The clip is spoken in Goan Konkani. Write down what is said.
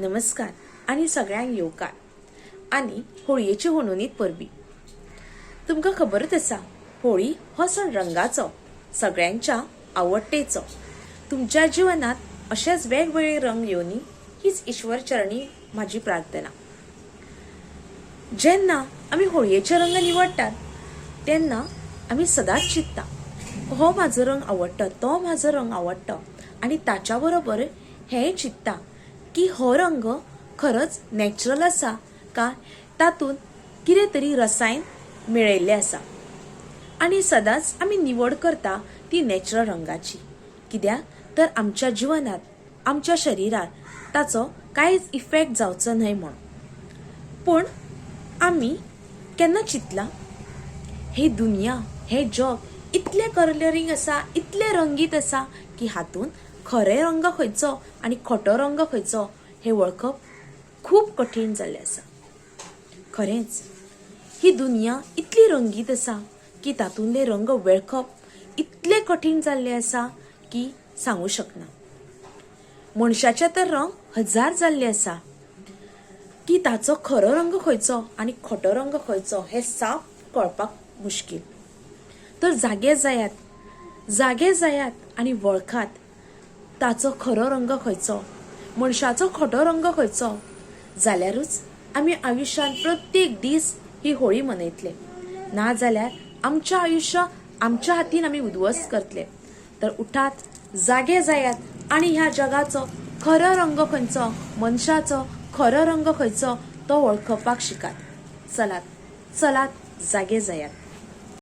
नमस्कार आनी सगळ्यांक येवकार आनी होळयेची हुनहुनीत परबी. तुमकां खबरच आसा, होळी हो सण रंगाचो, सगळ्यांच्या आवडटेचो. तुमच्या जिवनात अशेच वेगवेगळे रंग येवनी हीच ईश्वर चरणी म्हाजी प्रार्थना. जेन्ना आमी होळयेचे रंग निवडटात तेन्ना आमी सदांच चिंतता, हो म्हाजो रंग आवडटा, तो म्हाजो रंग आवडटा, आनी ताच्या बरोबर हेंय चिंतता की हो रंग खरोच नॅचरल आसा काय तातूंत कितें तरी रसायन मेळयल्लें आसा. आनी सदांच आमी निवड करता ती नॅचरल रंगाची, कित्याक तर आमच्या जिवनांत, आमच्या शरिरार ताचो कांयच इफेक्ट जावचो न्हय म्हूण. पूण आमी केन्ना चिंतलां, ही दुनिया, हें जग इतलें कलरींग आसा, इतलें रंगीत आसा की हातूंत खरे रंग खंयचो आनी खोटो रंग खंयचो हें वळखप खूब कठीण जाल्लें आसा. खरेंच ही दुनिया इतली रंगीत आसा की तातूंतले रंग वळखप इतलें कठीण जाल्लें आसा की सांगू शकना. मनशाचे तर रंग हजार जाल्ले आसा की ताचो खरो रंग खंयचो आनी खोटो रंग खंयचो हें साफ कळपाक मुश्कील. तर जागे जायात, जागे जायात आनी वळखात ताचो खरो रंग खंयचो, मनशाचो खोटो रंग खंयचो, जाल्यारूच आमी आयुश्यांत प्रत्येक दीस ही होळी मनयतले. ना जाल्यार आमचें आयुश्य आमच्या हातीन आमी उद्ध्वस्त करतले. तर उठात, जागे जायात आनी ह्या जगाचो खरो रंग खंयचो, मनशाचो खरो रंग खंयचो तो वळखपाक शिकात. चलात, चलात, जागे जायात.